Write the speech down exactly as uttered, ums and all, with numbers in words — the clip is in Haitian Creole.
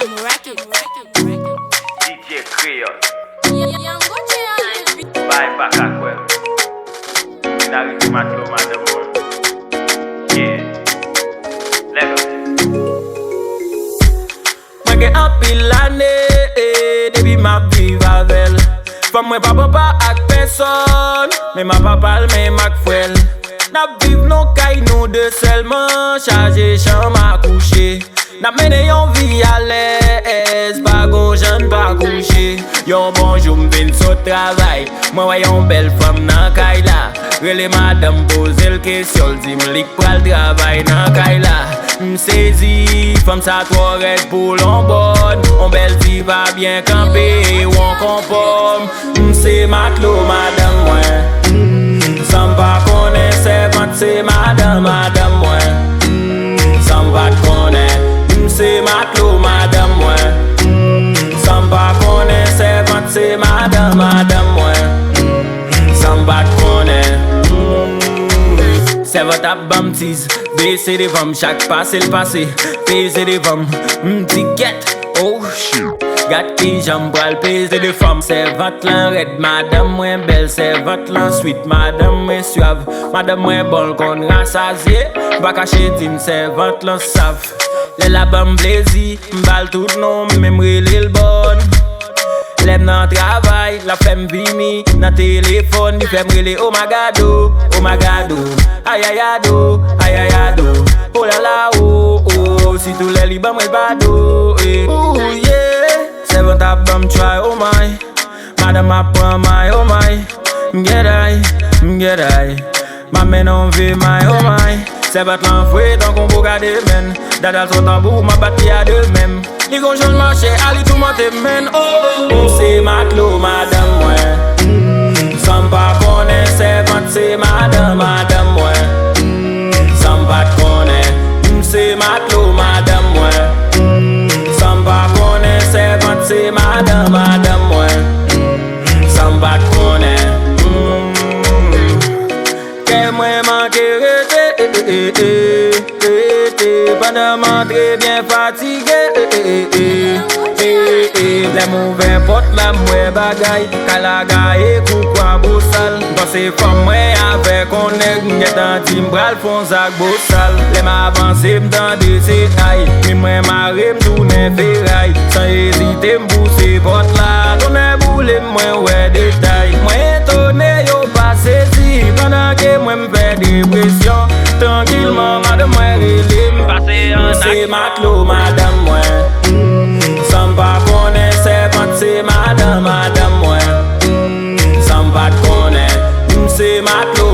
Record. D J Kreyòl. Bay pa ka kwè m. Vin arive matlo madanm mwen. Yeah. Level. Mwen gen anpil lane, eh, depi m ap viv avè l. Fanm mwen pa papa ak pèsòn, men m a papa l, men m ak frè l. N ap viv nan kay nou de sèlman, chaje chanm a kouche. N ap mennen yon vi alèz, pa gon jan n pa kouche. Yon bon jou m vin sot travay, mwen wè yon bèl fanm nan kay la. Rele madanm, poze l kesyon, l di m li k pral travay nan kay la. M sezi, fanm sa twò rèd pou l on bòn. On bèl diva byen kanpe, e on konpòm. M se matlo madanm mwen. Mm, san m pa konnen sèvant se madanm madanm mwen. Mm, san m pa t konnen. M se matlo madanm mwen. Mm, san m pa konnen sèvant se madanm madanm mwen. Mm, san m pa t konnen. Mm. Sèvant ap ban m tiz, bese devan m, chak pase l pase, peze devan m. M di kèt, oh shit. Gad kijan m pral peze de fanm. Sèvant lan rèd, madanm mwen bèl, sèvant lan swit, madanm mwen swav, madanm mwen bon, l konn rasazye. M pa kache di n sèvant lan sav. Lè l ap ban m plezi, m ba l tout non, men m rele l bòn. Lè m nan travay, l ap fè m vini nan telefòn, li fè m rele oh my God, oh, oh my God, oh, ayayado, ayayado, oh la la, oh, oh, sitou lè li ban mwen bado, eh. Ooh, yeah. Sèvant ap ban m try, oh my. Madanm ap pran may, oh my. M gen day, m gen day. M ap mennen on vi may, oh my. Sèvant lan fre tankou bouga de menn. Dada l son tanbou, m ap bat li a de men m. Li gon jan l mache a, li toumante m, menn, oh. M se matlo madanm mwen. Mm, san m pa konnen sèvant se madanm madanm mwen. Mm, san m pa t konnen. M se matlo madanm mwen. Mm, san m pa konnen sèvant se madanm madanm mwen. Mm, san m pa t konnen. Mm. Kè mwen manke rete, eh, eh, eh, eh, eh, eh, pandan m antre byen fatige, eh, eh, eh, eh, eh, eh. Lè m ouvè pòt la, m wè bagay, kay la gaye kou kwa bosal. M panse fanm mwen avèk on nèg, m gentan di m pral fon zak bosal. Lè m avanse, m tande se ay, men mwen mare, m tounen feray. San ezite, m pouse pòt la, tonnè boule m, mwen wè detay. Mwen etone, yo pa sezi, pandan ke mwen m fè depresyon. Trankilman, madanm mwen rele m. Pase an se matlo madanm mwen. Mm, san m pa konnen sèvant se madanm madanm mwen. Mm, san m pa t konnen. M se matlo